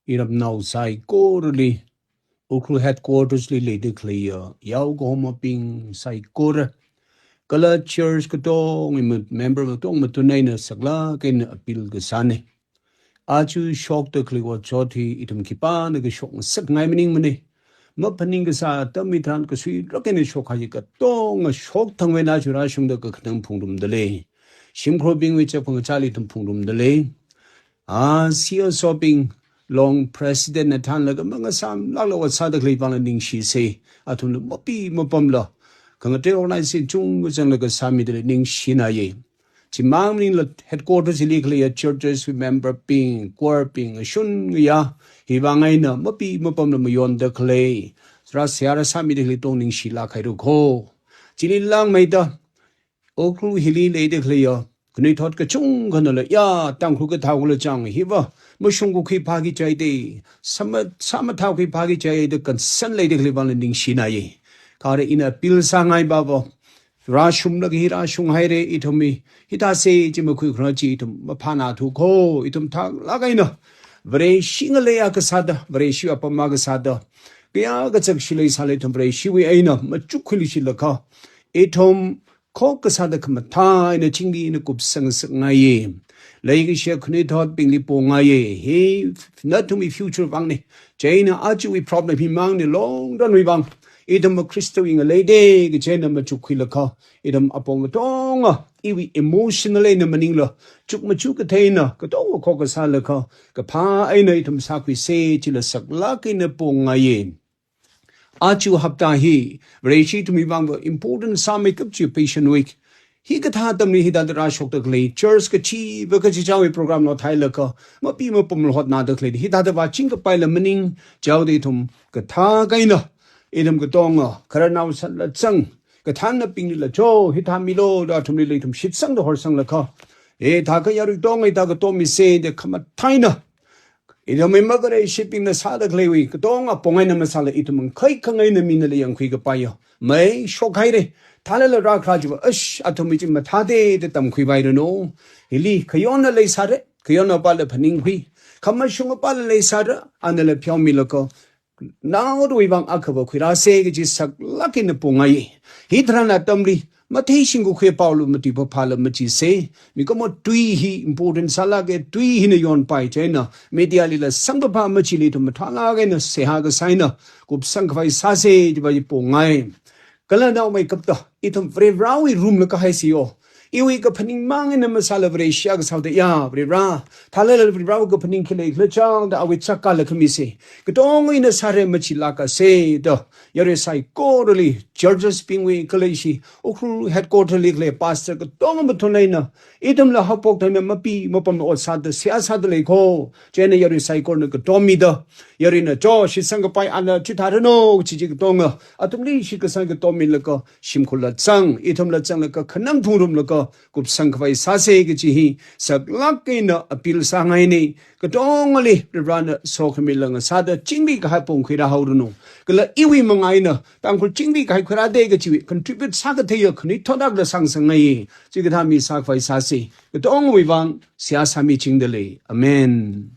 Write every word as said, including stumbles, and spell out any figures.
iramnao saikorali, Ukhrul headquarters li leida khaleiya yaokahomabing saikora, kala church katonga, member katonga matunaina saklāk eina appeal kasāna. Aja shokda khaleiya otshot hi ithum khipānakha shokngasakngai maningmana. Maphaning kasā atam hitharan kasuirak eina shokhai katonga shokthangwui eina aja rāshungda kakhanang phungrumda lei. Shimkhurbingwui chapang chali ithum phungrumda lei. Ah, C S O bing, long president na thanlaga mangasāmlākla ot sāda khalei vangla ningshisa. Athumla mapi mapamla khangatei organization chungkachangla kasāmida lei, ningshinaye. Chimang maningla headquarters hili khaleiya churches member bing, choir bing, ashun ngayā, hi vang eina mapi mapamla mayonda khalei, rāseihā rāsāmida khalei tong ningshilāk haira kho. Chili langmeida, Ukhrul hili leida khaleiya khanuithot kachungkhanala, ya, Tangkhul kathākhala chang hiva mashungkakhui phāki chida, sāma-, sāmathākhui phāki chida concern leida khalei vangla ningshinaye. Kha ina appeal sāngai bava, rāshunglaga hi rāshunghaira ithumwui, hithāsa chi makhuikharā chi ithum maphānathu kho. Ithum thaklāk eina Vareshi ngalei akha sāda, Vareshi apam akha sāda, kayā kachak shilei sālei ithum Vareshiwui eina machukkhuiluishitlaga, ithum khokkha sāda khamathā eina chingri eina kupsang ngasakngaiye. Leikashiya khanuithotbingli pongaiye. Hi nathumwui future vangna. Chieina ajawui problem himangna, long run wui vang. Ithum Khristawui ngaleida kaji eina machukkhuilaga, ithum apong katonga iwui emotional eina maningla, chukmaja kathei eina katonga khokkha sālaga, kaphā eina ithum sākhuisa chila saklāk eina pongaiye. Aja hapta hi Vareshi ithumwui vangva important sāmeikap chi Passion Week. Hikathā atamli hithāda rāshokda khalei, church kachiva kachichāwui program lo thailaga, mapi mapamla hotnada khalei, hithāda vāchingkapaila maning, chaoda ithum kathak eina, ithum katonga, khararnao sanla zang, kathānnabinglila cho, hithā milo da athumlila ithum shitsangda horsanglaga, hithākha yarui katonga hithākha tomisa da khamathā eina, ithumwui makareishibingna sāda khaleiwui katonga apong eina masāla ithum ngakhai khangaina minala yangkhuikapaiya. Mai shokhaira. Thālala rākharā chiva, ash, athumwui chi mathāda da tamkhuipairanu. Hili khayonna leisāra, khayonna pāla phaningkhui. Khamashunga pāla leisāra, anala pheomilaga, naoruiwui vang akhava khuirāsa kaji saklāk eina pongaiye. Hitharan atamli, matheishingkakhui paolu matuipaphala machisa. Mikumo tui hi important sālāka, tui hina yonpai chieina, media lila samkaphā machili ithum mathālāk eina seihā kasā eina kupsang khavai sāsa chiva hi pongai. Kala naomeikapta, ithum Varivarāwui room la kahaisa yo. Iwui kaphaning mang eina masāla Vareshi akha sāda ya, Varivarā, thālala Varivarāwui kaphaning khi leikhala chang da awui chākla khamisa. Katonga ina sāra machilākasa da, yarui saikorali, churches bingwui khalei shi, Ukhrul headquarter li khalei pastor katonga mathun eina, ithumla haophok thangna mapi mapamla ot sāda, seihā sāda lei kho. Chieina yarui saikorana katom mida, yaruina cho, shitsangkapai ana chithāranu, chi chi katonga, athumli shitkasang katom milaga, shimkhurla zang, ithumla zanglaga, khanang phungrumlaga, kupsang khavai sāsa kaji hi, saklāk eina appeal sāngaina. Katongali, Varivarāna sokhamila ngasāda, chingri kahai apong khuirāhaoranu. Kala iwui manga eina, Tangkhul chingri kahai khuirāda kajiwui, contribute sākatheiya khanuithot akhala sāngasakngai. Chikathā mi sākhavai sāsa. Katongawui vang, seihā sāmichingda lei. Amen.